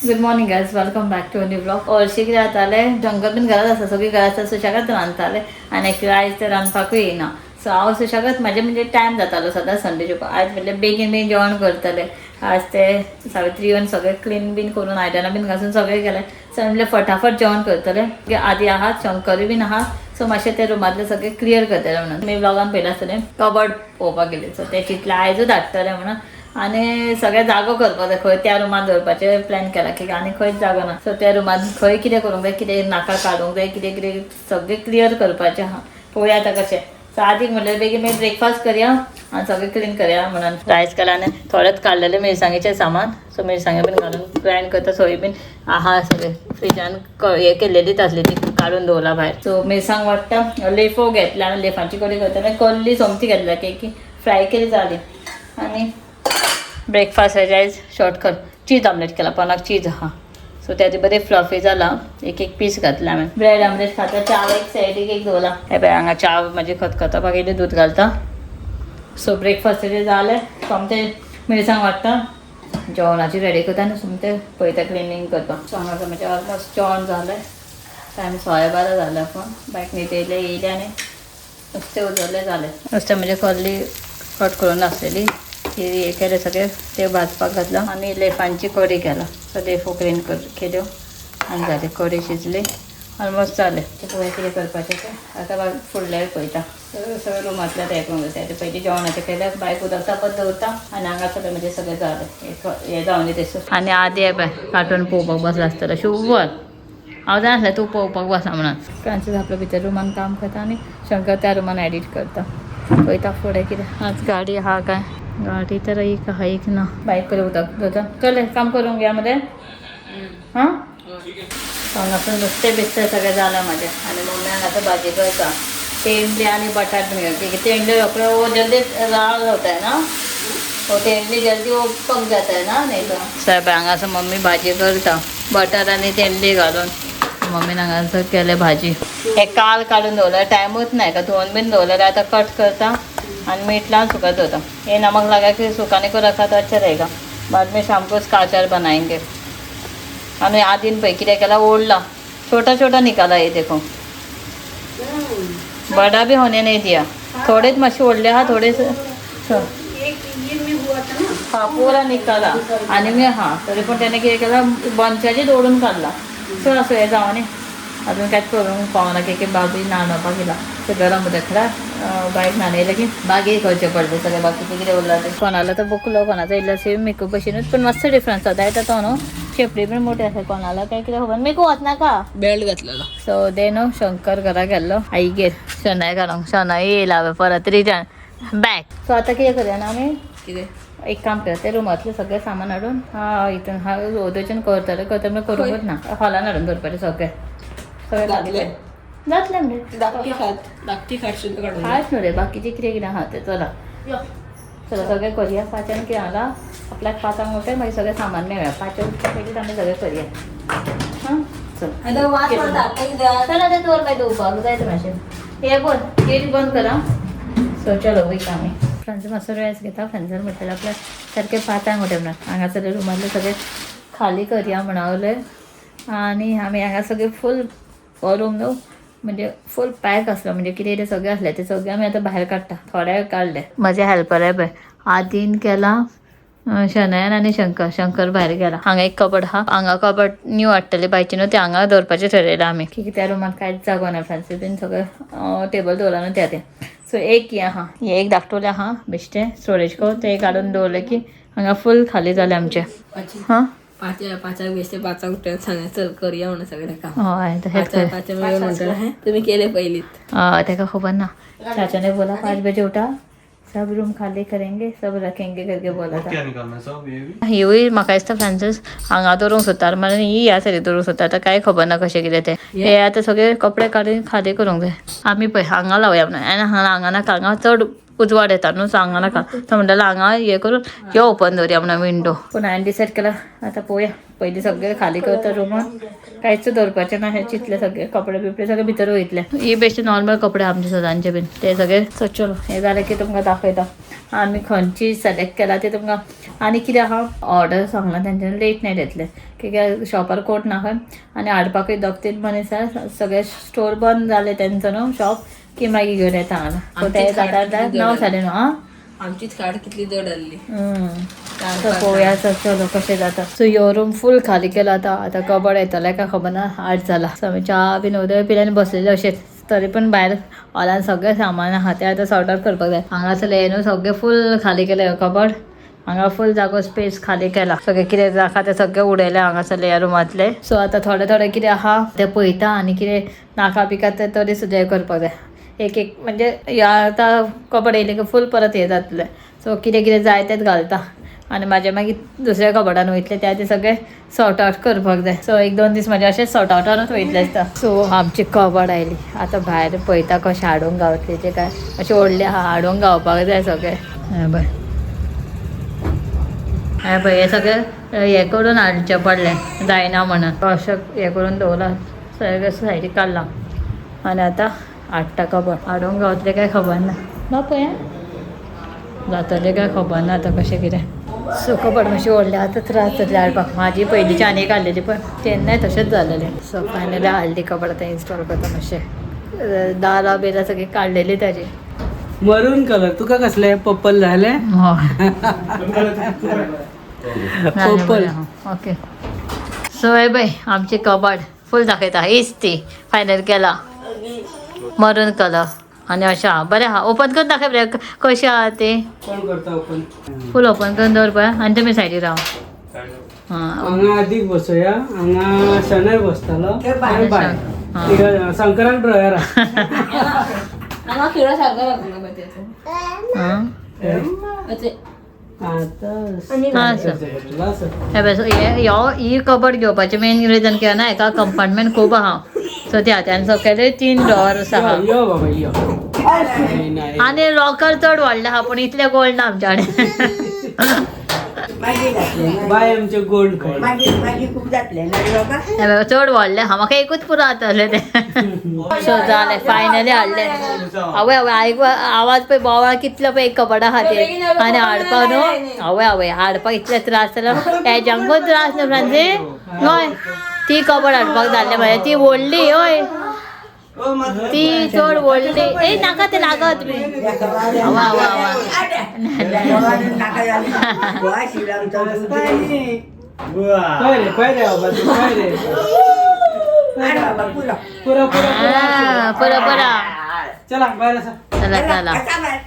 Good morning guys, welcome back to new vlog. हरशीं कितें जातालें, जंगल बीन घरात आसा, सगळीं घरात आसा, सुशेगाद रांदताले आनी एक्चुअली आयज तें रांदपाकूय येयना. सो हांव सुशेगाद म्हाजें म्हणजे टायम जातालो सदांच संडे जेवपाक. आयज म्हणल्यार बेगीन बेगीन जेवण करतलें. आज ते सावित्री येवन सगळें क्लीन बीन करून आयदनां बीन घासून सगळें केलें. सो म्हणलें फटाफट जेवण करतलें. आदी आहा, शंकरूय बीन आहा, सो मातशें ते रुमांतलें सगळें क्लियर करतलें म्हणून. तुमी व्लॉगान पयलें आसतलें, कबड पळोवपाक गेली. सो तें चिंतलें आयजूच धाडटलें म्हणून आनी सगळें जागो करपाक जाय. खंय त्या रुमान दवरपाचें प्लॅन केला की आनी खंयच जागो ना. सो त्या रुमान खंय कितें करूंक जाय, कितें नाका काडूंक जाय, कितें कितें सगळें क्लियर करपाचें आहा. पळोवया आतां कशें. सो आदीक म्हणल्यार बेगीन बेगीन ब्रेकफास्ट करया आनी सगळें क्लीन करया म्हणून. रायस केला आनी थोडेंच काडलेलें मिरसांगेचें सामान. सो मिरसांगे बीन घालून ग्रायंड करता. सोय बीन आहा, सगळें फ्रिजान हें केल्लेलीच आसली, ती काडून दवरला भायर. सो मिरसांग वाडटा, लेफो घेतला आनी लेफांची कडी करता. कल्ली सोमती घेतल्या की फ्राय केली जाली. आनी ब्रेकफास्ट आयज शॉर्टकट चीज आमलेट केला. पानाक चीज आहा, सो त्याचे बरें फ्लफी जाला, एक एक पीस घातला हांवें. ब्रेड आमलेट खाता. चाव एक सायडीक एक दवरला. हे पळय, हांगा चाव म्हाजी खतखतपाक येयली, दूद घालता. सो ब्रेकफास्टाचें जालें. सोमतें मिरसांग वाडटा, जेवणाची रेडी करता आनी सोमतें पळयता क्लिनींग करपाक. सो हांगा म्हजें ऑलमोस्ट जेवण जालें. टायम 12:15 जालें. पूण बायक न्हिदयलें, येयलें आनी नुस्तें उजवलें, जालें. नुस्तें म्हणजे कल्ली कट करून आसलेली, ती हे केलें सगळें, ते भाजपाक घातलं आनी लेफांची कडी केला. सो लेफो क्लीन कर केल्यो आनी जालें. कडी शिजली, ऑलमोस्ट जालें. ते पळोवया कितें करपाचें तें. आतां फुडलें पळयता. सगळें सगळें रुमांतलें तें करूंक जाय. ते पयलीं जेवणाचें केलें, बायक उदक तापत दवरता आनी हांगा सगळें म्हणजे सगळें जालें. हें जावन तें आनी आदी हे पळय कार्टून पळोवपाक बसला आसतलो. शुवर हांव जाय आसलें तूं पळोवपाक बसा म्हणून. फ्रांसीस आपल्या भितर रुमान काम करता आनी शंकर त्या रुमान एडिट करता. पळयता फुडें कितें. आज गाडी आहा काय? गाडी तर एक आहा, एक ना. बायक पयलीं उदक दवरता. चल, काम करूंक या मरे. हां, हांगासर नुस्तें बिस्तें सगळें जालां म्हाजें आनी मम्मी हांगासर भाजी करता, तेंडली आनी बटाट बीन घालता. तेंडली रोखडे वो जल्दी लाल होता है ना, वो तेंडली जल्दी वो पक जाता है ना. नाही तो साहेब, हांगासर मम्मी भाजी करता बटर आनी तेंडली घालून. मम्मीन हांगासर केलें भाजी. हे काल काडून दवरलें, टायमूच ना का. धुवन बीन दवरलें, आतां कट करता आनी मीठ लावन सुकत दवरता. ये नमक लगा के सुखाने को रखा तो अच्छा रहेगा. बाद में शाम को इसका अचार बनाएंगे. आणि आदीन पळय कितें केला, ओढला, छोटा छोटा निकाला. ये देखो, बड़ा भी होने नहीं दिया. थोड़ेच मातशे ओढले हा, थोडे. एक ये में हुआ था ना. हा, पुरा निकाला आणि मी हा तरी पण त्याने कितें केलं, बंचाचेच ओडून काडला. सो असो हें जावं न्ही, अजून कांयच करूंक पावना. की बाबी न्हाणोवपाक गेला ते गरम उदक. बायक न्हाणयलें की बागी करचें पडलें सगळें बाकीचें कितें उरलां तें. कोणालो तर बुकलो, कोणाचो इल्लो सेम मेकअप भशेनूच, पूण मातसो डिफरन्स जाता येता तो न्हू. शेपडी बीन मोठी आसा कोणाला, काय कितें खबर. मेकअप वचनाका. बेल्ट घातलेलो. सो दे न्हू शंकर घरा गेल्लो आईगेर शनाय घालूंक. शनाय येयला परत रिटर्न बॅक. सो आतां कितें करया ना आमी? कितें? एक काम करया, ते रुमांतलें सगळें सामान हाडून हा हितून हा ओदोच्यान करतलें करतलें म्हणल्यार करूंकूच ना. हॉलान हाडून दवरपाचें सगळें सगळें. जातलें? जातलें मरे. धाकटी खाट, धाकटी खाट सुद्दां काडून. खाट न्हू रे, बाकीचें कितें कितें आहा तें. चला चला, सगळें करया. पांचान कितें जाला, आपल्याक 5 उठय, मागीर सगळें सामान मेळया. 5 उठच्या पयलींच आमी सगळें करया. हां, चल. आतां वास मारता आतां कित्याक? चला, तें दवर मागीर, धुवपाक जाय तें मातशें. हें बंद, गेट बंद करा. सो चलो वयता आमी. फ्रांसीस मातसो रेस्ट घेता. फ्रांसीसान म्हटलें आपल्याक सारकें 5 उठय म्हणून. हांगासर रुमांतलें सगळें खाली करया म्हणावलें आनी आमी हांगा सगळें फूल रूम न्हू म्हणजे फूल पॅक आसलो, म्हणजे कितें कितें सगळें आसलें, तें सगळें आमी आतां भायर काडटा. थोडे काडले. म्हजे हेल्पर आहे पळय, आदीन केला, शनायन आनी शंकर. शंकर भायर गेला. हांगा एक कबड आहा. हांगा कबड न्यू हाडटले बायचे न्हू, ते हांगा दवरपाचें ठरयलां आमी की त्या रुमांत कांयच जागो ना. फ्रांसीस बीन सगळें टेबल दवरला न्हू त्या ते. सो एक हें आहा, हें एक धाकटुलें आहा बेश्टें स्टोरेज को, तें काडून दवरलें की हांगा फूल खाली जालें आमचें. हां. 5 5क बेश्टे 5 उठून सांगा, चल करया म्हणून सगळें काम. हय, तशेंच कर. 5 5 मेळून म्हणटलें तुमी केले पयलींच. तेका खबर ना, चाचा ने बोला 5 बजे उठा, सब रूम खाली करेंगे, सब रखेंगे करके बोला था. क्या निकालना है सब ये भी? हिवूय म्हाका दिसता फ्रांसीस हांगा दवरूंक सोदता, मागीर ही ह्या सायडीक दवरूंक सोदता. आतां कांय खबर ना कशें कितें तें. हे आतां सगळे कपडे काडून खाली करूंक जाय. आमी पळय हांगा लावया म्हणून आनी हांगा हांगा नाका, हांगा चड उजवाड येता न्हू, सो हांगा नाका. तो म्हणटालो हांगा हे करून हे ओपन दवरया म्हणून विंडो. पूण हांवें डिसायड केला, आतां पळोवया. पयलीं सगळें खाली करता रुमान, कांयच दवरपाचें ना. हें चिंतलें सगळे कपडे बिपडे सगळे भितर वयतले. ही बेश्टे नॉर्मल कपडे आमचे सदांचे बीन ते सगळे. सो चलो हें जालें की तुमकां दाखयता आमी खंयची सिलेक्ट केला ते तुमकां. आनी कितें आहा ऑर्डर सांगला तेंच्यानी लेट नायट येतले, कित्याक शॉपार कोण ना खंय आनी हाडपाकूय 2-3 मनीस आसा. सगळे स्टोर बंद जाले तेंचो न्हू शॉप की मागीर घेवन येता हांगा. सो ते जाता 9 साडे 9. आं आमचीच खाट कितली जड आसली. सो पळोवया. सो चलो कशें जाता. सो ह्यो रूम फूल खाली केला आतां. आतां कबड येतलें काय खबर ना, 8 जाला. सो आमी च्या बीन उदक पिले आनी बसलेले अशेंच. तरी पण भायर हॉलान सगळें सामान आहा तें आतां सॉर्ट आउट करपाक जाय. हांगासरलें न्हू सगळें फूल खाली केलें कबड. हांगा फूल जागो स्पेस खाली केला. सगळें कितें आहा तें सगळें उडयलें हांगासरलें ह्या रुमांतलें. सो आतां थोडें थोडें कितें आहा तें पळयता आनी कितें नाका बिका तें तरी सुद्दां हें करपाक जाय. एक एक म्हणजे ह्या आतां कपडे येयले की फूल परत हें जातलें. सो कितें कितें जाय तेंच घालता आनी म्हाजे मागीर दुसऱ्या कबडान वयतले त्या ते सगळे सॉर्ट आउट करपाक जाय. सो 1-2 दीस म्हाजे अशेंच सॉर्ट आवटानूच वयतले आसता. सो आमची कबड आयली आतां भायर पळयता कशें हाडूंक गावतले ते काय अशें व्हडलें आहा हाडूंक गावपाक जाय सगळें. हें पळय, हें पळय, हें सगळें हें करून हाडचें पडलें जायना म्हणून अशें हें करून दवरलां सगळें सायडीक काडलां आनी आतां हाडटा कबड. हाडूंक गावतलें काय खबर ना, बापय जातलें काय खबर ना आतां कशें कितें. सो कबड मातशें व्हडलें आतां त्रास जातले हाडपाक. म्हाजी पयलींची आनी एक हाडलेली पण तेन्नाय तशेंच जालेलें. सो फायनली हाडली कबड आतां इन्स्टॉल करता मातशें. दारां बिरां सगळीं काडलेली ताजी. मरून कलर तुका कसले पर्पल झाले? हय. पर्पल. ओके. सो हे पळय आमची कबड फूल दाखयता. हीच ती फायनल केला मरून कलर आनी अशें आहा बरें आहा. ओपन करून दाखय पळय कशें आहा ते. कोण करता ओपन? फूल ओपन करून दवर पळय आनी तुमी सायडीर राव. हां हांगा आदीक बसोया, हांगा शनय बसतालो आनी बाय तिगा शंकरान ड्रॉयर. हांगा खेळ सारको लागलो मागीर. हां आतां हां सर. हे पळय ह्यो ही कबड घेवपाचें मेन रिजन कितें ना, हेका कंपार्टमेंट खूब आहा. सो त्या आनी सकयले 3 ड्रॉवर्स आहा. यो बाबा यो. आनी लॉकर चड व्हडलें आहा पूण इतलें गोल्ड ना आमच्या कडेन. बाय आमचे गोल्ड खंय. हे पळय चड व्हडलें आहा, म्हाका एकूच पुरो जातलें तें. सो जालें फायनली हाडलें. आवय आवय आयक आवाज पळय बोवाळ कितलो पळय कबडा खातीर. आनी हाडपाक न्हू आवय आवय हाडपाक इतले त्रास जालो हेज्यांकूच त्रास न्हू फ्रांसी. हय ती कबड हाडपाक जाल्लें म्हळ्यार ती व्हडली. हय ती चड व्हडली. ए नाका ते लागत बी. आवा आवा आवा. खंय रे, खंय रे बाबा तूं, खंय रे? पुरो पुरो. पुरो पुरो. चला भायर आसा. चला चला.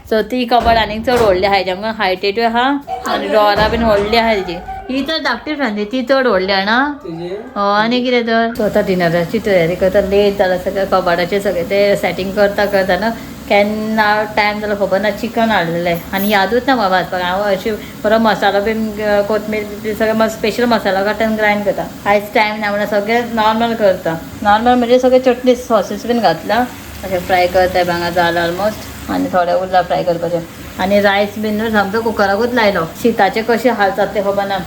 सो ती कबड आनीक चड व्हडली आहा, हेज्या हायटेटूय आहा आनी ड्रॉवरां बीन व्हडली आहा तेजी. ही तर धाकटी फ्रांसी, ती चड व्हडली आहा ना. हय आनी कितें तर. सो आतां डिनराची तयारी करता. लेट जाला सगळें कबाडाचें सगळें तें सेटींग करता करता न्हू केन्ना टायम जालो खबर ना. चिकन हाडलेलें आनी यादूच ना म्हाका भाजपाक. हांव अशी बरो मसालो बीन कोथमीर सगळें स्पेशल मसालो काडटा आनी ग्रायंड करता. आयज टायम ना म्हणून सगळें नॉर्मल करता. नॉर्मल म्हणजे सगळें चटणी सॉसीस बीन घातला अशें फ्राय करता. हांगा जालां ऑलमोस्ट आनी थोडें उरलां फ्राय करपाचें. आनी रायस बीन न्हू सामको कुकराकूच लायलो. शिताचें कशें हाल जाता तें खबर ना.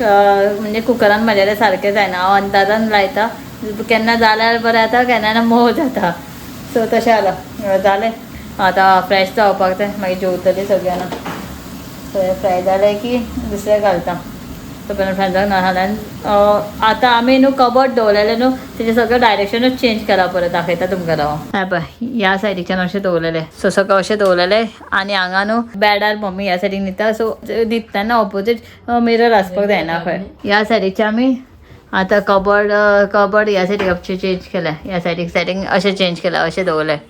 म्हणजे कुकरान म्हाज्या सारकें जायना. हांव अंदाजान लायता, केन्ना जाल्यार बरें जाता केन्ना ना मोव जाता. सो तशें जालां जालें आतां फ्रेश जावपाक जाय, मागीर जेवतलीं सगळीं जाणां. सो हें फ्राय जालें की दुसरें घालता. तो पर्यंत फ्राय जावंक ना. आतां आमी न्हू कबड दवरलेलें न्हू तेजें सगळें डायरेक्शनूच चेंज केलां. परत दाखयता तुमकां हांव. हें पळय ह्या सायडीच्यान अशें दवरलेलें. सो सगळें अशें दवरलेलें आनी हांगा न्हू बेडार मम्मी ह्या सायडीक न्हिदता. सो न्हिदतना ऑपोजीट मिरर आसपाक जायना खंय. ह्या सायडीचे आमी आतां कबड ह्या सायडीक आमचें चेंज केलें. ह्या सायडीक सेटींग अशें चेंज केलां, अशें दवरलें.